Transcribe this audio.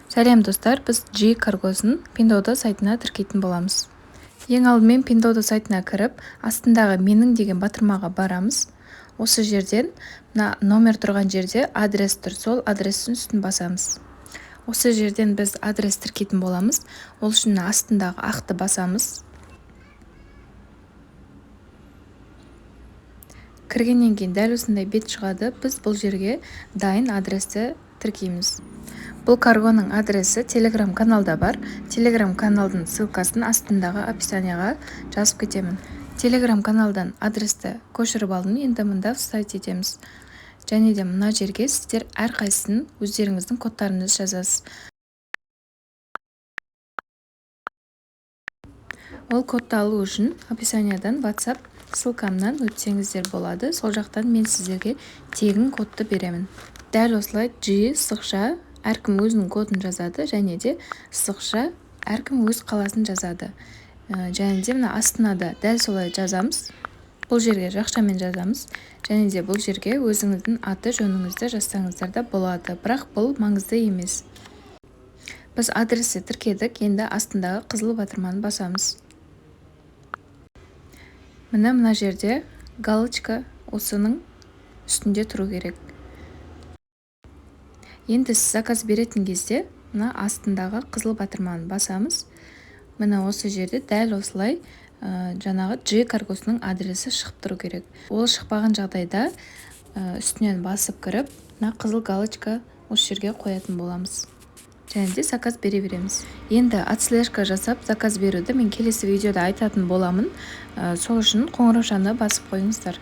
Сәлем, достар! Біз G каргосын Пиндуодуо сайтына тіркейтін боламыз. Ең алдымен Пиндуодуо сайтына кіріп, астындағы «Менің» деген батырмаға барамыз. Осы жерден мына номер тұрған жерде адрес тұр, сол адрестің үстін басамыз. Осы жерден біз адрес тіркейтін боламыз. Ол үшін мына астындағы ақты басамыз. Кіргеннен кейін дәл осындай бет шығады. Біз бұл жерге дайын адресті тіркейміз. Бұл каргоның адресі Телеграм каналда бар. Телеграм каналдың ссылкасын астындағы описанияға жазып кетемін. Телеграм каналдан адресті көшіріп алдым. Енді мында вставить етеміз. Және де мына жерге сіздер әрқайсысын өздеріңіздің кодтарыңызды жазасыз. Ол кодты алу үшін описаниядан WhatsApp ссылкамнан өтсеңіздер болады. Сол жақтан мен сіздерге тегін кодты беремін. Дәл осылай G сызықша, әркім өзінің кодын жазады, және де сызықша, әркім өз қаласын жазады. Және де мына астына да дәл солай жазамыз. Бұл жерге жақшамен жазамыз. Және де бұл жерге өзіңіздің аты жөніңізді жазсаңыздар да болады, бірақ бұл маңызды емес. Біз адресті тіркедік. Енді астындағы қызыл батырманы басамыз. Міне, мына жерде галочка осының үстінде тұру керек. Енді сіз заказ беретін кезде мына астындағы қызыл батырманы басамыз. Міне, осы жерде дәл осылай жаңағы G каргосының адресі шығып тұру керек. Ол шықпаған жағдайда үстінен басып кіріп, мына қызыл галочка осы жерге қоятын боламыз және де заказ бере береміз. Енді отслежка жасап заказ беруді мен келесі видеода айтатын боламын. Сол үшін қоңыраушаны басып қойыңыздар.